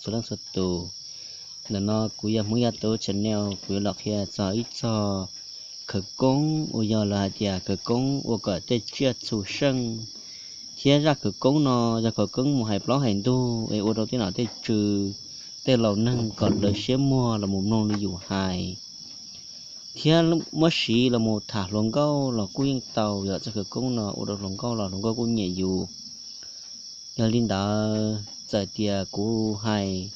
txhua leej txhua tus. Ntawm no kuv yog Hmoob Yaj Tub channel, kuv yuav los qhia txog ib txog khawv koob uas yog lawv hais tias khawv koob ua kom tej tsiaj txhu seej, thiab zaj khawv koob no yog khawv koob mus hais plaub hais ntug es ua rau tej nom tej tswv, tej laus neeg kom lawv siab muag los mus mloog li yus hais, thiab muab siv los mus tham hluas nkauj los kuj yeej tau. Yog txoj khawv koob no ua rau hluas nkauj los hluas nkauj kuj nyiam yus. Yog li ntawd txawm tias kuv hais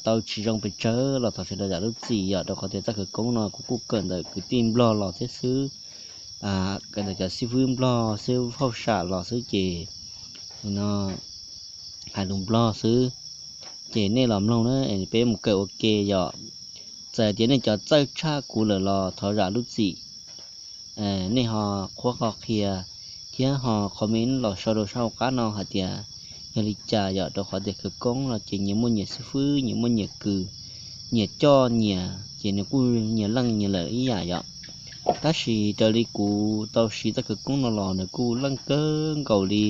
tau tsis zoo pes tsawg los thov sawv daws zam lub txim yom, rau qhov tias txoj khawv koob no kuv kuj kawm ntawm kwv tij nplog los thiab xwb, kawm ntawm cov xib fwb nplog, xib fwb hauj sam los xwb ces no hais lus nplog xwb. Ces nej los mloog na, peb mus kawm ua ke yom. Txawm tias nej cov txawj tshaj kuv lawm los thov zam lub txim. Nej ho qhuab qhov qhia thiab ho comment los sau rau sab hauv qab no hais tias yog li cas yom, rau qhov tias khawv koob no ces nyias muaj nyias xib fwb, nyias muaj nyias kws, nyias coj nyias ces nws kuj nyias leej nyias lawm ib yam yom. Tab sis raws li kuv tau siv txoj khawv koob no los nws kuj leej kawg nkaus li.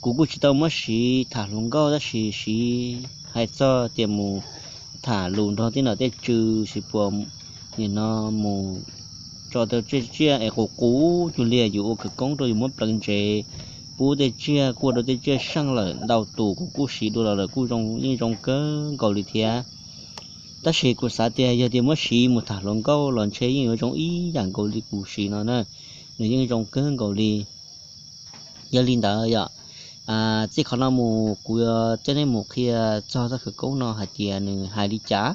Kuv kuj tsis tau muab siv tham hluas nkauj tab sis siv hais txog tias mus tham lus nrog tej nom tej tswv, siv puas nim no mus tso tej tsiaj es qus qus cuag li yus ua khawv koob rau yus muab pleev ntsev pub tej tsiaj kuj ua rau tej tsiaj seej lawm. Ntau tus kuv kuj siv dua los lawm kuj yeej zoo kawg nkaus li thiab. Tab sis kuv xav tias yog tias muab siv mus tham hluas nkauj los ntshe yeej yuav zoo ib yam nkaus li kuv siv no na, nws yeej zoo kawg nkaus li. Yog li ntawd yom, txij qhov no mus kuv yuav coj nej mus qhia txog txoj khawv koob no hais tias nws hais li cas.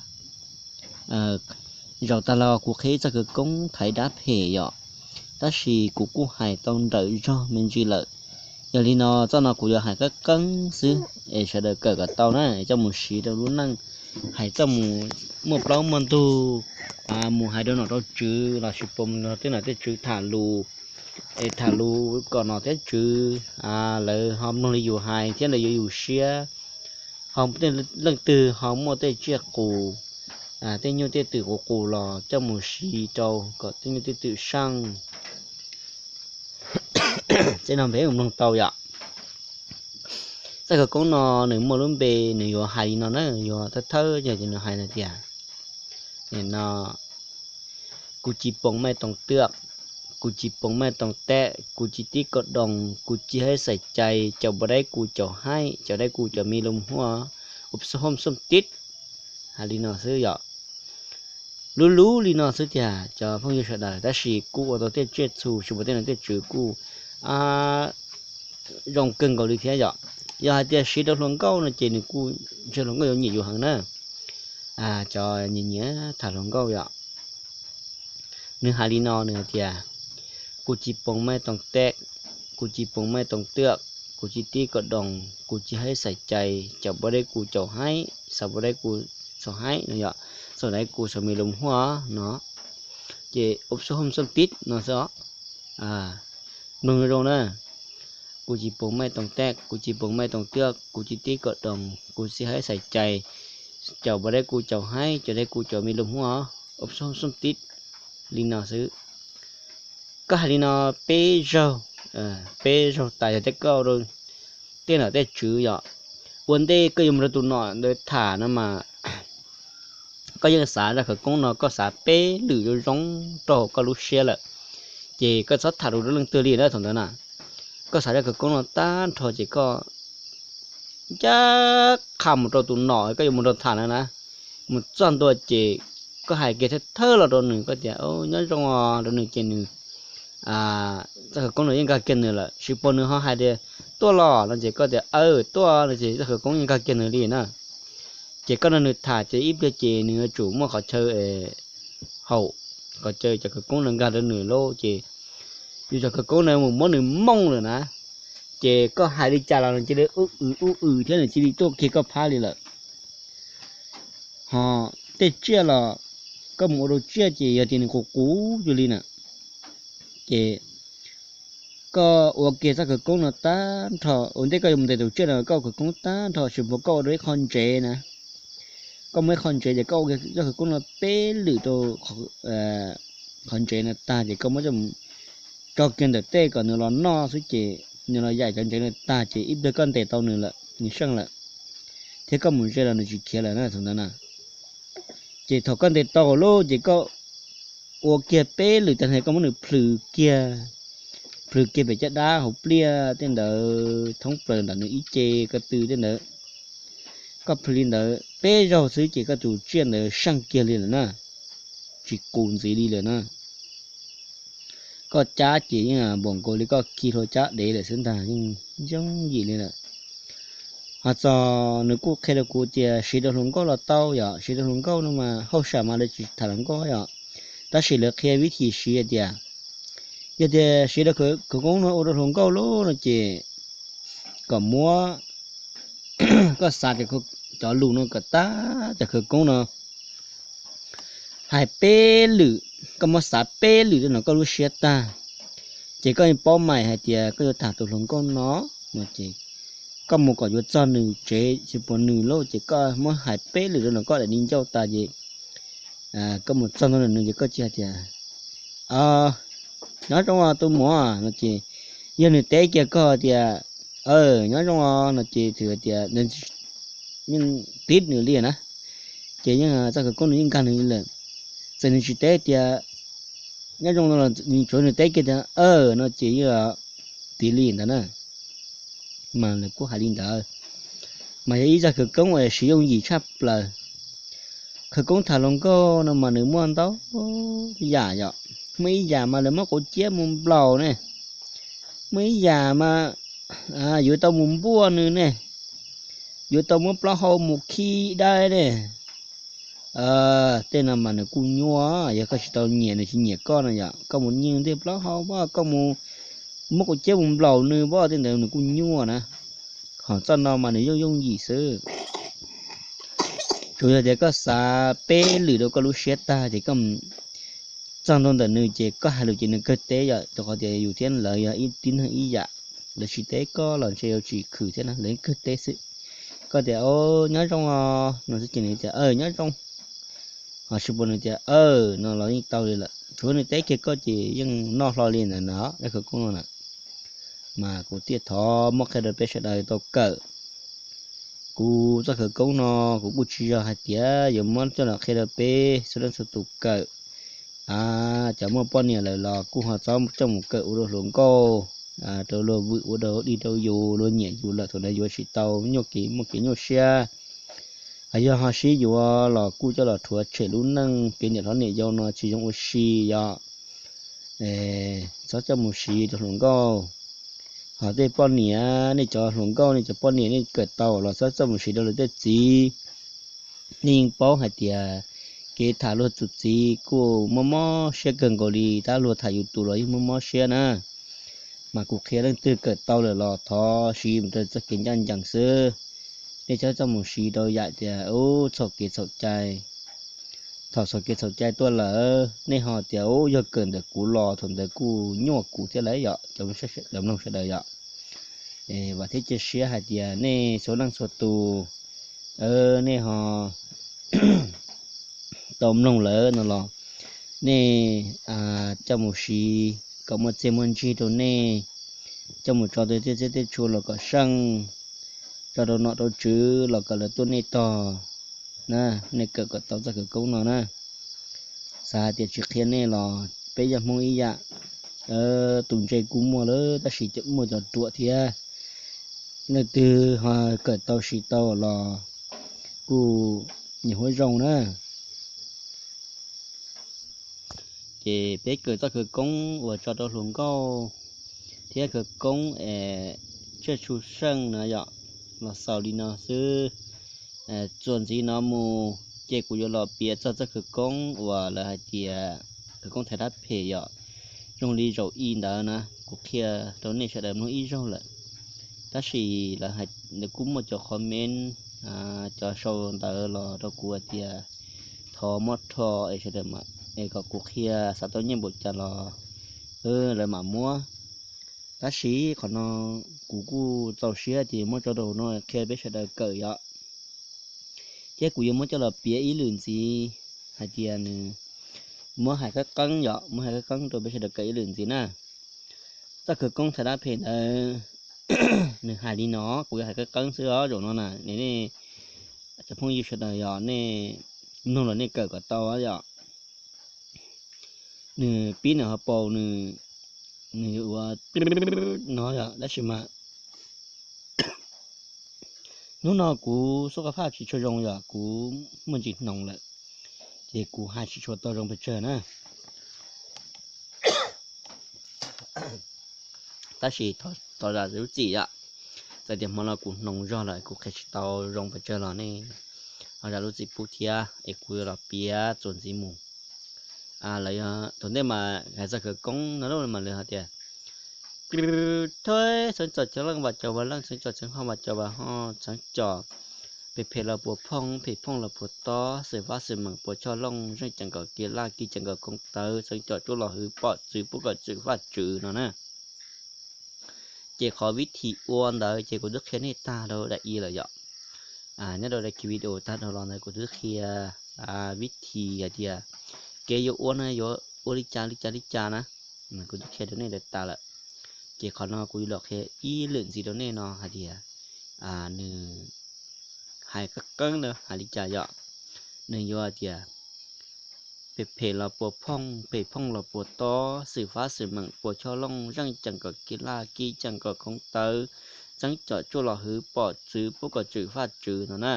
Zaum tag los kuv qhia txoj khawv koob thaiv dab phem yom, tab sis kuv kuj hais tau nrawm zog me ntsis lawm. Yog li no txoj no kuv yuav hais qeeb qeeb xwb es sawv daws kawm kom tau na, coj mus siv rau lub neej, hais txoj mus muaj plaub muaj ntug, mus hais rau nom rau tswv los sis puas mus nrog tej nom tej tswv tham lus, es tham lus kom nom thiab tswv lawv ho mloog li yus hais thiab lawv yuav yus siab. Ho tej leej twg ho muaj tej tsiaj qus, tej nyuj tej twm qus qus los coj mus siv rau kom tej nyuj tej twm seej. Tej no peb mus mloog tau yom. Txoj khawv koob no nws muaj lub npe, nws yuav hais li no na, yuav thawj thawj yog ces nws hais no tias, no, kuv ci poo maj toos twaj, kuv ci poo maj toos teb, kuv ci tib kaus doos, kuv ci haib xais cai, caum npua dab kuv caum haib, caum dab kuv caum me lus huaj, ub xub hooj xub tib. Hais li no xwb yom. Lub lub li no xwb tiag cov phooj ywg sawv daws, tab sis kuj ua tau tej tsiaj txhu tsis muaj tej no tej tswv kuj zoo kawg nkaus li thiab yom. Yog hais tias siv rau hluas nkauj no ces nws kuj ntshe hluas nkauj yuav nyiam yus heev na. Cov nyiam nyiam tham hluas nkauj yom. Nws hais li no, nws hais tias, kuv ci poo maj toos teb, kuv ci poo maj toos twaj, kuv ci tib kaus doos, kuv ci haib xais cai, caum npua dab kuv caum haib, xaus npua dab kuv xaus haib no yom, xaus dab kuv xaus me lus huaj no, ces ub xub hooj xub tib no xwb os. Mloog zoo zoo na. Kuv ci poo maj toos teb, kuv ci poo maj toos twaj, kuv ci tib kaus doos, kuv ci haib xais cai, caum npua dab kuv caum haib, caum dab kuv caum me lus huaj, ub xub hooj xub tib. Li no xwb. Koj hais li no peb zaug, peb zaug tas yog tias koj ua rau tej nom tej tswv yom, ua ntej koj yuav mus rau tus nom ntawd tham no mas koj yeej xav zaj khawv koob no, koj xav peb lwm zoo zoo rau hauv koj lub siab lawm, ces koj txhob tham lus rau leej twg li na thaum ntawd na. Koj xav zaj khawv koob no tag nrho ces koj ncaj qha mus rau tus nom koj yuav mus rau tham na na, mus txog ntua ces koj hais kiag thawj thawj los rau nws, koj tias nyob zoo os rau nws ces nws, txoj khawv koob no yeej nkag kiag nws lawm. Tsis pom nws ho hais tias tuaj los no ces koj tias aw tuaj no ces txoj khawv koob yeej nkag kiag nws li na. Ces koj nrog nws tham ces ib pliag ces nws yuav tsum muaj qhov chaw haum, qhov chaw cov khawv koob no nkag rau nws lawm ces yus cov khawv koob no mus muab nws mooj lawm na. Ces koj hais li cas los nws cia li ub ws ub ws thiab nws cia li tuaj kiag koj phab li lawm. Ho tej tsiaj los koj mus ua rau tsiaj ces yog tias nws qus qus cuag li na, ces koj ua kiag txoj khawv koob no tag nrho, ua ntej koj yuav mus ntes tus tsiaj no koj ua khawv koob tag nrho, tsis pom koj ua rau ib qho ntsev na. Koj muaj ib qho ntsev ces koj ua kiag txoj khawv koob no peb lwm rau qhov ntsev no tag ces koj muab coj kiag ntawm tej kom nws los noj xwb ces nws los yaim cov ntsev no tag ces ib pliag koj ntes tau nws lawm, nws seej lawm. thiab koj mus ze los nws tsis khiav lawm na thaum ntawd na. Ces thaum koj ntes tau lawm ces koj ua kiag peb lwm tag nrho koj muab nws plhws kiag, plhws kiag pem caj dab hauv pliaj tej ntawd thoob plaws nram nws ib ce ko tw tej ntawd. Koj plhws li ntawd peb zaug xwb ces koj tus tsiaj ntawd seej kiag li lawm na, tsis qus ntxiv li lawm na. Koj cab ces yeej npaum nkaus li koj khi hlua cab dev lawm xwb ntag, yeej yooj yim li lawm. Ho txog nws kuj qhia rau kuv tias siv rau hluas nkauj los tau yom, siv rau hluas nkauj no mas hauj sam mas lawv tsis tham hluas nkauj yom, tab sis lawv qhia vib thim siv hais tias yog tias siv rau khawv koob no ua rau hluas nkauj lub no ces kom muab, koj xav cov lus no kom tag cov khawv koob no hais peb lwm, koj muab xav peb lwm rau nws koj lub siab tag, ces koj yeej paub mais hais tias koj yuav tham tus hluas nkauj no no ces koj mus kom yuav txog nws tsev tsis puas nws lawm ces koj muab hais peb lwm rau nws koj daim di ncauj tas ces koj mus txog ntua nws ces koj cia hais tias nyob zoo os tus muam no ces yog nws teb kiag koj tias nyob zoo os no ces thwm hais tias yeej tib nws li na, ces yeej txoj khawv koob nws yeej nkag nws li lawm. Txawm nws tsis teb tias nyob zoo no los nws tsuav nws teb kiag tias no ces yeej tiv li ntawd na. Mas lawv kuj hais li ntawd, mas yog ib txoj khawv koob uas siv yooj yim tshaj plaws. Khawv koob tham hluas nkauj no mas nws muaj ntau yam yom, muaj ib yam mas lawv muab quav ciab mus nplaum ne, muaj ib yam mas yuav tau mus npuaj nws ne, yuav tau muab plaub hau mus khi dai ne. Tej no mas nws kuj nyuaj, yog koj tsis tau nyiam nws tsis nyiam koj no yom, koj mus nyiag tej plaub hau pab, koj mus muab quav ciab mus nplaum nws pab, tej ntawd nws kuj nyuaj na. Ho txoj no mas nws yooj yooj yim xwb. Tsuas yog tias koj xav peb lwm rau koj lub siab tag ces koj txog ntua ntawm nws ces koj hais lus ces nws kawg teb yom, rau qhov tias yus thiab lawv yog ib tib neeg ib yam, lawv tsis teb koj los ntshe yuav tsis khwm thiab na, lawv yeej kawg teb xwb. Koj tias nyob zoo os no xwb ces nws tias nyob zoo, ho tsis pub nws tias no los yeej tau li lawm, tsuav nws teb kiag koj ces yeej noj hlo li ntawd na, dab khawv koob no na. Mas kuv thiaj thov muab qhia rau peb sawv daws tau kawm. Kuv txoj khawv koob no kuv kuj tsis yog hais tias yuav muab coj los qhia rau peb txhua leej txhua tus kawm. Cov muaj poj niam lawm los kuj ho txhob coj mus kawm ua rau hluas nkauj, rau luag vwm ua rau dig rau yus, luag nyiam yus lawm thaum ntawd yuav tsis tau nyuaj kev muaj kev nyuaj siab. Hos yog ho sib yuav los kuj coj los rhuav tshem lub neej kev niam hlob niam yau no tsis zoo ua si yom. Txhob coj mus siv rau hluas nkauj. Ho tej poj niam, nej cov hluas nkauj nej cov poj niam nej kawm tau los txhob coj mus siv rau luag tej txiv. Nej yeej paub hais tias kev tham luag tus txiv kuj mob mob siab kawg nkaus li, tab luag tham yus tus los yeej mob mob siab na. Mas kuv qhia leej twg kawm tau lawm los thov siv mus rau txoj kev ncaj ncees xwb. Nej txhob coj mus siv rau yam tias ub txhaum kev txhaum cai. Thaum txhaum kev txhaum cai tuaj lawm nej ho tias ub yog kawm ntawm kuv los thaum ntawd kuj nyuaj kuv thiab lawm yom, cov mloog sawv daws yom. Vam thiab cia siab hais tias nej txhua leej txhua tus, nej ho tau mloog lawm no los nej coj mus siv kom muaj txiaj muaj ntsig rau nej, coj mus tso rau tej txiaj tej tshua los kom seej, tso rau nom rau tswv los kom lawv tuaj nej tog na. Nej kawm kom tau txoj khawv koob no na. Xav hais tias tsis qhia nej los peb yog Hmoob ib yam, tus ntse kuj muaj lawm tab sis muaj cov ruam thiab. Leej twg ho kawm tau siv tau los kuj nyiam huab zoo na. Ces peb kawm txoj khawv koob uas tso rau hluas nkauj thiab khawv koob es tsiaj tshua seej no yom, los xaus li no xwb. Txuas ntxiv no mus ces kuv yuav los piav txog txoj khawv koob uas lawv hais tias khawv koob thaiv dab phem yom. Zoo li zaum i ntawd na kuv qhia rau nej sawv daws mloog ib zaug lawm, tab sis lawv kuj muaj cov comment, cov sau ntawv los rau kuv hais tias thov muab rho es sawv daws, es kom kuv qhia xav tau nyiaj npaum cas los lawv mam muab. Tab sis qhov no kuv kuj txaus siab ces muab tso rau no qhia peb sawv daws kawm yom. Thiab kuv yuav muab coj los piav ib lwm ntxiv hais tias nws muab hais qeeb qeeb yom, muab hais qeeb qeeb rau peb sawv daws kawm ib lwm ntxiv na. Txoj khawv koob thaiv dab phem ntawd nws hais li no, kuv yuav hais qeeb qeeb xwb os zaum no na, nej Cov phooj ywg sawv daws yog nej mloog los nej kawm kom tau yom. Nws pib nws ho paus nws, nws ua no yom, tab sis mas hnub no kuv xub qab phaj tsis tshua zoo yom, kuv muaj ntsis hnoos lawm, ces kuv hais tsis tshua tau zoo pes tsawg na. Tab sis thov zam lub txim yom, txawm tias hmo no kuv hnoos zog lawm kuv qhia tsis tau zoo pes tsawg los nej ho zam lub txim pub thiab es kuv yuav los piav txuas ntxiv mus. Lawv yog thaum ntej mas hais txog khawv koob no mas lawv hais tias Thawj, txheeb com cov leej vas cov vas leej, txheeb com txheeb hoj vas cov vas hoj, txheeb com pem phem los puas phooj, pem phooj los puas tob, xwm fab xwm meem puas choj looj, zeej ceem kom kiv laj, kiv ceem kom koob tawv, txheeb com tsuaj los hwv pom txwv pub kom tswm faj tswv no na. Ces qhov vib thim ua ntawd ces kuv twb qhia nej tag rau daim i lawm yom. Nyob rau daim video tag dhau los ntawd kuv twb qhia vib thim hais tias kev yuav ua na yuav ua li cas li cas li cas na, kuv twb qhia rau nej tas lawm. Ces qhov no kuv yuav los qhia ib lwm ntxiv rau nej no hais tias nws hais qeeb qeeb na hais li cas yom. Nws yuav hais tias pem phem los puas phooj, pem phooj los puas tob, xwm fab xwm meem puas choj looj, zeej ceem kom kiv laj, kiv ceem kom koob tawv, txheeb com tsuaj los hwv pom txwv pub kom tswm faj tswv no na.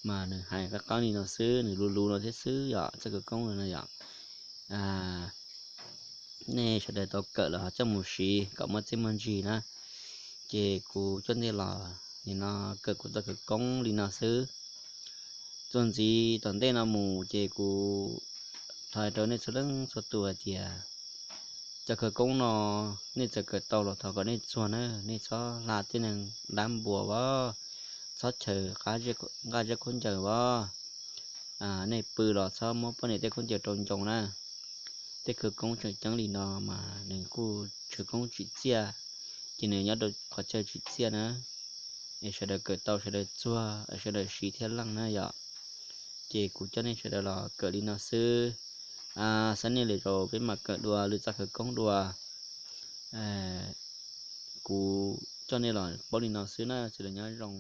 Mas nws hais qeeb qeeb li no xwb, nws luv luv no thiab xwb yom, txoj khawv koob no yom. Nej sawv daws tau kawm los ho coj mus siv kom muaj txiaj muaj ntsig na. Ces kuv coj nej los nim no kawm kuv txoj khawv koob li no xwb. Txuas ntxiv tom ntej no mus ces kuv thov hais rau nej txhua leej txhua tus hais tias cov khawv koob no nej txawm kawm tau los thov kom nej txuag na, nej txhob hla tej neeg dab npua as, txhob chaws nqaj zeb khaub ncaws as, nej pw los txhob muab poj niam tej khaub ncaws rau ncoo na. Tej khawv koob tseem ceeb li no mas nws kuj tshwv koob tsim txiaj, ces nws nyob rau qhov chaw tsim txiaj na. Es sawv daws kawm tau sawv daws txuag, sawv daws siv thiaj leej na yom. Ces kuv coj nej sawv daws los kawm li no xwb. Xab nej lwm zaus peb mam kawm dua lwm txoj khawv koob dua. Kuv coj nej los paub li no xwb na, sawv daws nyob zoo.